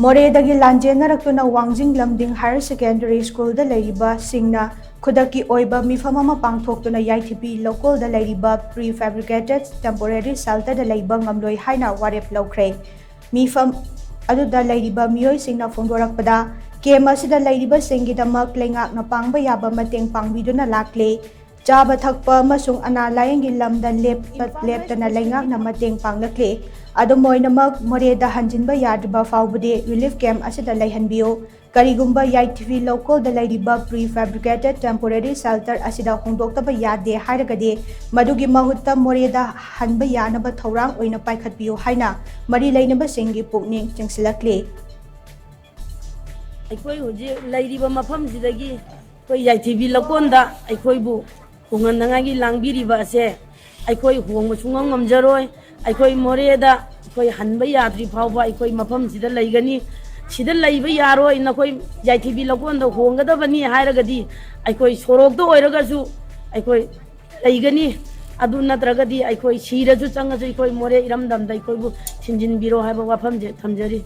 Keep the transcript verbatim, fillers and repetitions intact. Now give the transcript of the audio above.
ꯃꯣꯔꯦꯗꯒꯤ ꯂꯥꯟꯖꯦꯟꯅꯔꯛꯇꯨꯅ ꯋꯥꯡꯖꯤꯡ ꯂꯝꯗꯤꯡ higher secondary ꯁ꯭ꯀꯨꯜꯗ ꯂꯩꯔꯤꯕꯁꯤꯡꯅ ꯈꯨꯗꯛꯀꯤ ꯑꯣꯏꯕ ꯃꯤꯐꯝ ꯑꯃ ꯄꯥꯡꯊꯣꯛꯇꯨꯅ ꯌꯥꯏꯊꯤꯕꯤ ꯂꯧꯀꯣꯜꯗ ꯂꯩꯔꯤꯕ pre-fabricated temporary shelterꯗ ꯂꯩꯕ ꯉꯝꯂꯣꯏ ꯍꯥꯏꯅ ꯋꯥꯔꯦꯞ ꯂꯧꯈ꯭ꯔꯦ꯫ ꯃꯤꯐꯝ ꯑꯗꯨꯗ ꯂꯩꯔꯤꯕ ꯃꯤꯑꯣꯏꯁꯤꯡꯅ ꯐꯣꯡꯗꯣꯔꯛꯄꯗ, ꯀꯦꯝ ꯑꯁꯤꯗ ꯂꯩꯔꯤꯕꯁꯤꯡꯒꯤꯗꯃꯛ ꯂꯩꯉꯥꯛꯅ ꯄꯥꯡꯕ ꯌꯥꯕ ꯃꯇꯦꯡ ꯄꯥꯡꯕꯤꯗꯨꯅ ꯂꯥꯛꯂꯦ꯫ ꯆꯥꯕ ꯊꯛꯄ ꯑꯃꯁꯨꯡ ꯑꯅꯥ ꯂꯥꯌꯦꯡꯒꯤ ꯂꯝꯗ ꯂꯦꯞꯄ ꯂꯦꯞꯇꯅ ꯂꯩꯉꯥꯛꯅ ꯃꯇꯦꯡ ꯄꯥꯡꯂꯛꯂꯤ꯫ ꯑꯗꯨꯝ ꯑꯣꯏꯅꯃꯛ, ꯃꯣꯔꯦꯗ ꯍꯟꯖꯤꯟꯕ ꯌꯥꯗ꯭ꯔꯤꯕ ꯐꯥꯎꯕꯗꯤ ꯔꯤꯂꯤꯐ ꯀꯦꯝ ꯑꯁꯤꯗ ꯂꯩꯍꯟꯕꯤꯌꯨ꯫ ꯀꯔꯤꯒꯨꯝꯕ ꯌꯥꯏꯊꯤꯕꯤ ꯂꯧꯀꯣꯜꯗ ꯂꯩꯔꯤꯕ pre-fabricated temporary shelter ꯑꯁꯤꯗ ꯍꯣꯡꯗꯣꯛꯇꯕ ꯌꯥꯗꯦ ꯍꯥꯏꯔꯒꯗꯤ, ꯃꯗꯨꯒꯤ ꯃꯍꯨꯠꯇ ꯃꯣꯔꯦꯗ ꯍꯟꯕ ꯌꯥꯅꯕ ꯊꯧꯔꯥꯡ ꯑꯣꯏꯅ ꯄꯥꯏꯈꯠꯄꯤꯌꯨ ꯍꯥꯏꯅ ꯃꯔꯤ ꯂꯩꯅꯕꯁꯤꯡꯒꯤ ꯄꯨꯛꯅꯤꯡ ꯆꯤꯡꯁꯤꯜꯂꯛꯂꯤ꯫ ꯑꯩꯈꯣꯏ ꯍꯧꯖꯤꯛ ꯂꯩꯔꯤꯕ ꯃꯐꯝꯁꯤꯗꯒꯤ ꯑꯩꯈꯣꯏ ꯌꯥꯏꯊꯤꯕꯤ ꯂꯧꯀꯣꯟꯗ ꯑꯩꯈꯣꯏꯕꯨ ꯍꯣꯡꯍꯟꯅꯉꯥꯏꯒꯤ ꯂꯥꯡꯕꯤꯔꯤꯕ ꯑꯁꯦ ꯑꯩꯈꯣꯏ ꯍꯣꯡꯕ ꯁꯨꯡꯉꯝ ꯉꯝꯖꯔꯣꯏ꯫ ꯑꯩꯈꯣꯏ ꯃꯣꯔꯦꯗ ꯑꯩꯈꯣꯏ ꯍꯟꯕ ꯌꯥꯗ꯭ꯔꯤ ꯐꯥꯎꯕ ꯑꯩꯈꯣꯏ ꯃꯐꯝꯁꯤꯗ ꯂꯩꯒꯅꯤ꯫ ꯁꯤꯗ ꯂꯩꯕ ꯌꯥꯔꯣꯏ, ꯅꯈꯣꯏ ꯌꯥꯏꯊꯤꯕꯤ ꯂꯧꯀꯣꯟꯗ ꯍꯣꯡꯒꯗꯕꯅꯤ ꯍꯥꯏꯔꯒꯗꯤ ꯑꯩꯈꯣꯏ ꯁꯣꯔꯣꯛꯇ ꯑꯣꯏꯔꯒꯁꯨ ꯑꯩꯈꯣꯏ ꯂꯩꯒꯅꯤ꯫ ꯑꯗꯨ ꯅꯠꯇ꯭ꯔꯒꯗꯤ ꯑꯩꯈꯣꯏ ꯁꯤꯔꯁꯨ ꯆꯪꯉꯁꯨ ꯑꯩꯈꯣꯏ ꯃꯣꯔꯦ ꯏꯔꯝꯗꯝꯗ ꯑꯩꯈꯣꯏꯕꯨ ꯊꯤꯟꯖꯤꯟꯕꯤꯔꯣ ꯍꯥꯏꯕ ꯋꯥꯐꯝꯁꯦ ꯊꯝꯖꯔꯤ꯫